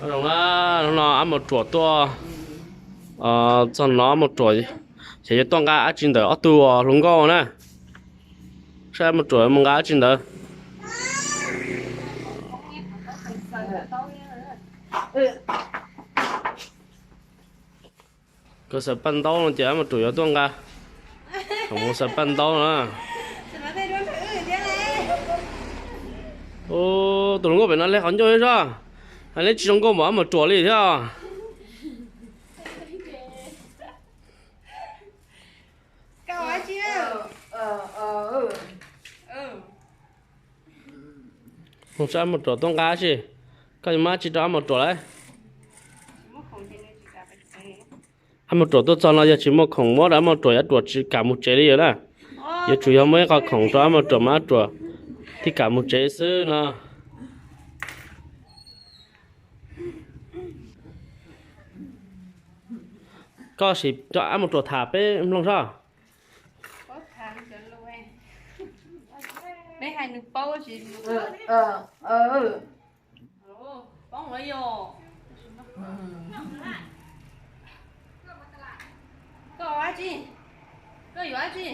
Zoo na, hnub no Ab Mos Ruam tuaj txog no, Ab Mos Ruam xyov yuav tuaj nqa dab tsi ntawm ob tug hluas nkauj na. Saib Ab Mos Ruam mus nqa dab tsi ntawd. Koj xaws paj ntaub no ces Ab Mos Ruam yuav tuaj nqa. Thaum mus xaws paj ntaub na. Tus hluas nkauj pem no hle qhov ncauj thiab soj. Hais neb tsis zoo nkauj npaum Ab Mos Ruam li thiab. Mus saib Ab Mos Ruam tuaj nqa si. Koj yuav muab dab tsi rau Ab Mos Ruam lauj? Ab Mos Ruam tuaj txog no yog tsis muaj khoom muab rau Ab Mos Ruam, Ab Ruam tsis kam mus tsev li na. Yuav tsum yog muaj ib qho khoom rau Ab Mos Ruam mas Ab Ruam thiaj kam mus tsev xwb no. Koj sim rau Ab Mos Ruam tham peb mloog soj. Koj ua dab tsi? Koj yuav dab tsi?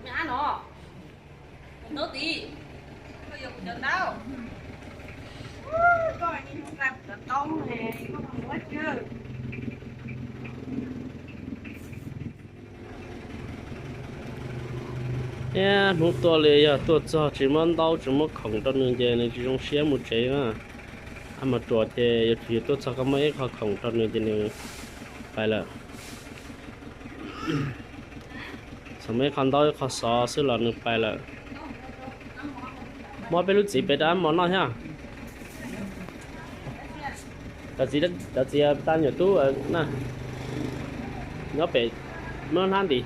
Me ab no, ntaub tid, koj yuav kuv cov ntaub. Koj niaj hnub nqa kuv cov ntaub ne, koj ua dab tsi? Niaj hnub tuaj li yog tuaj txog tsis muab ntaub tsis muab khoom rau nws ces nws tsis zoo siab mus tsev na. Ab Mos Ruam ces yuav tsum yog tuaj txog koj muab ib qho khoom rau nws ces nws pais lawm. Txawm muaj ib qho ntaub ib qho xov xwb los nws pais lawm. Muab peb lub txiv pem rau Ab Mos noj thiab. Cov txiv, cov txiv tas nyuam tub na, nyob pem, nyob hnab ntim.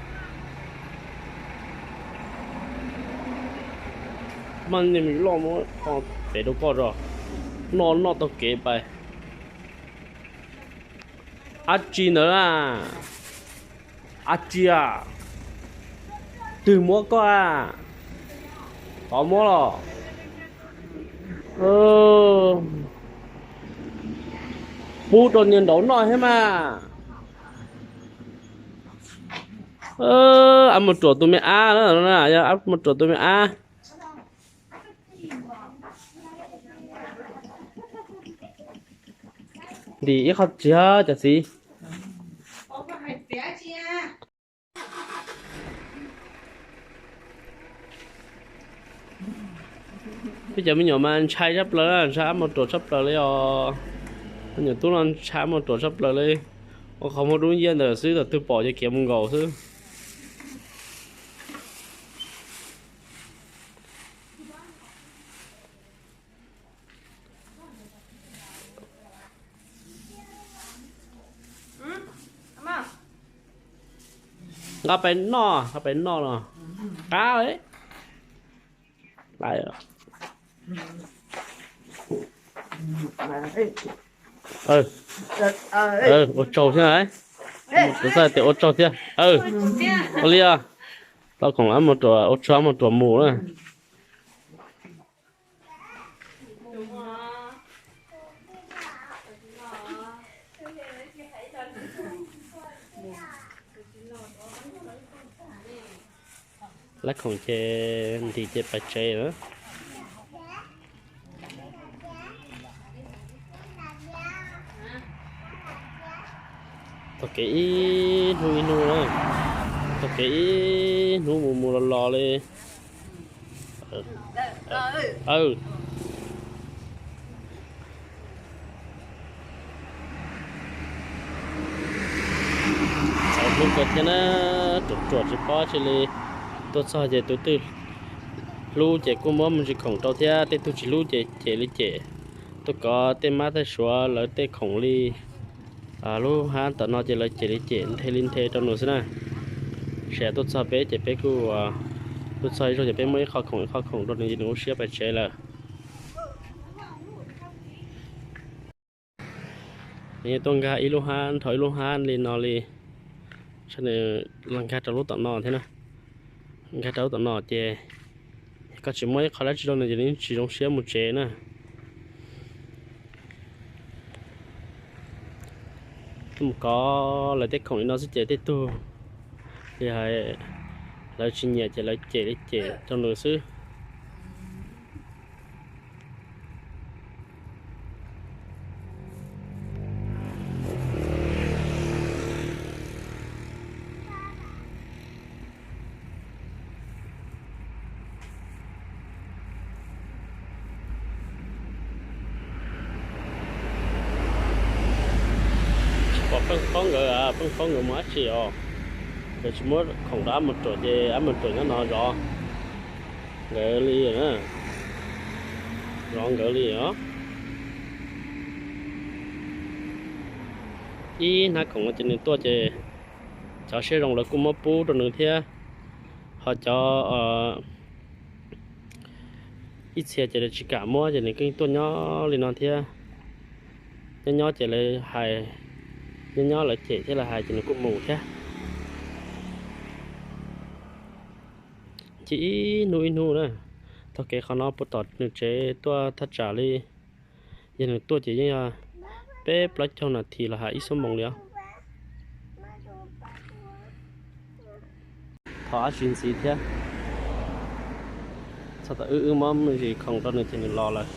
Maj niag me loj muab pem rau koj tso, noj noj taug kev pais. Dab tsi ntawd na? Dab tsi a? Twg muab koj a? Tov muab los? Pub rau niag nraud noj thiab mas. Ab Mos Ruam tus me ab, yog Ab Mos Ruam tus me ab. Ntim ib qho txiv, cov txiv. Peb cov me nyuam mas ntshai tshaj plaws, ntshai Ab Mos Ruam tshaj plaws li os. Me nyuam tub no ntshai Ab Mos Ruam tshaj plaws li. Ua qhov muag dub nciab ntawm xwb, thaum twg pom ces khiav mus nkaus xwb. Nqa pais noj, nqa pais noj no. Qab. Ua tsaug thiab. Kuv xav tias ua tsaug thiab. Ua li os. Tau khoom Ab Mos Ruam, ua tsaug Ab Mos Ruam mus na. Lab khoom ces ntim ces pais tsev na. Taug kev ib hnub ib hnub na, taug kev ib hnub mus mus los los li. Txaus hlub kawg thiab na, ruam ruam tsis paub tsi li. Tuaj txog ces tus twg hlub ces kuj muab me ntsis khoom rau thiab, tej tug tsis hlub ces cem li cem. Tuaj kov tej mab tej suav lawv tej khoom li lub hab tom no ces lawv cem li cem, nthe li nthe rau nws xwb na. Tsis tuaj txog peb ces peb kuj, tuaj txog ib zaug ces peb muab ib qho khoom ib qho khoom rau nws ces nws ua siab pais tsev lawm. Nws tuaj nkag ib lub hab dhau ib lub hab li no li, saib nws los nkag rau lub tom no thiab na. Nkag rau lub tom no ces koj tsis muab ib qho dab tsi rau nws ces nws tsis zoo siab mus tsev na. Mus kov lawv tej khoom li no xwb ces tej tug li hais lawv tsis nyiam ces lawv cem li cem rau nws xwb. Tsis pom Pheej Faub nkawd, Pheej Faub nkawd mus dab tsi os? Nkawd tsis muab khoom rau Ab Mos Ruam ces Ab Mos Ruam nyob no zov nkawd li na, zov nkawd li os. Ib hnab khoom no ces nws tuaj ces cov siab zoo lawv kuj muab pub rau nws thiab, ho cov ib txhia ces lawv tsis kam muab ces nws kuj tuaj nyob li no thiab. Nyob nyob ces lawv hais, nyob nyob lawv cem thiab lawv hais ces nws kuj mus thiab. Cia ib hnub ib hnub na, taug kev qhov no puag tom nws tsev tuaj thaj tsam li, yog nws tuaj ces yeej yog peb plaub caug nas this los hais ib xuab moos li os. Thov dab tsi ntxiv thiab, txog tam wb wb muab me ntsis khoom rau nws ces nws los lawm.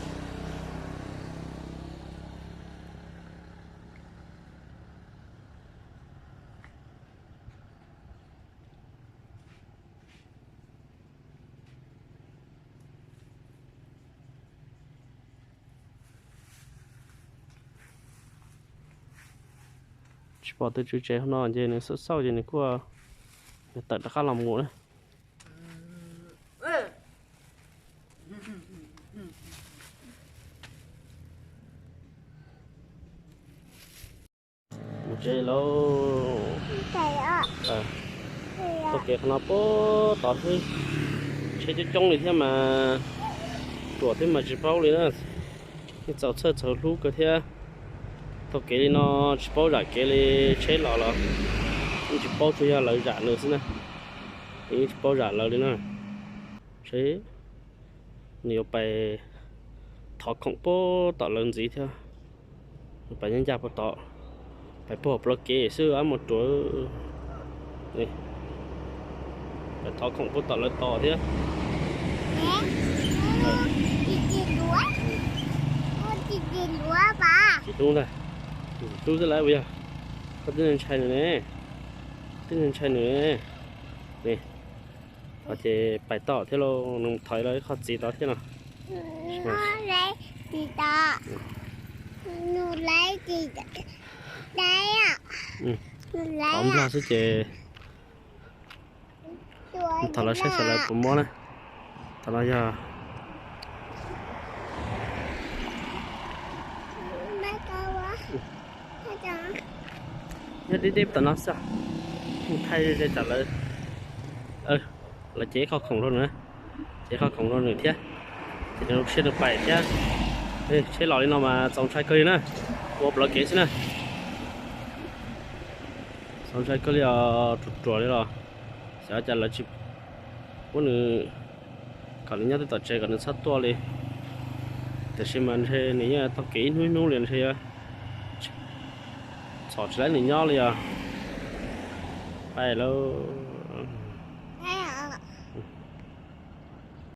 Tsis pom tus tswv tsev hauv no ces nws xauj xauj ces nws kuj tawm rov qab los mus na. Mus tsev lauj. Taug kev qhov no puag tod xwb, tsheb coob coob li thiab mas ruam thiab mas tsis paub li na. Yeej txaus txhawj txaus hlub kawg thiab. Taug kev li no tsis paub zam kev li, tsheb los los yeej tsis paub, tsuas yog lawv zam nws xwb na. Yeej tsis paub zam lawv li na. Seb nws yuav pais thov khoom puag tom lawv ntxiv thiab. Pais nyob ncaj puag tod, pais puag hauv plawv kev xwb Ab Mos Ruam. Pais thov khoom puag tom lawv tod thiab. Tsis hlub ntag, hlub xwb lawm puas yog? Koj twb ntshai nws ne, twb ntshai nws ne. Ces pais tod thiab lauj, nws thov los ib qho txiv tod thiab no. Thov nplog xwb ces thov lawv saib sawv lawv puas muab na. Tam no yog nyob deb deb tom no xwb, thaij ze tsam lawv, lawv cev qhov khoom rau nws, cev qhov khoom rau nws thiab, ces nws siab nws pais thiab. Tsheb los li no mas txaus ntshai kawg li na, ua plawv kev xwb na. Txaus ntshai kawg li os, ruam ruam li los xyov cas lawv tsis muab nws, kom nws nyob twb tom tsev kom nws txhob tuaj li. Tiam sis mas ntshe nws yeej taug kev ib hnub ib hnub li ntshe yuav txhom tsis laib nws nyob li os. Pais lauj.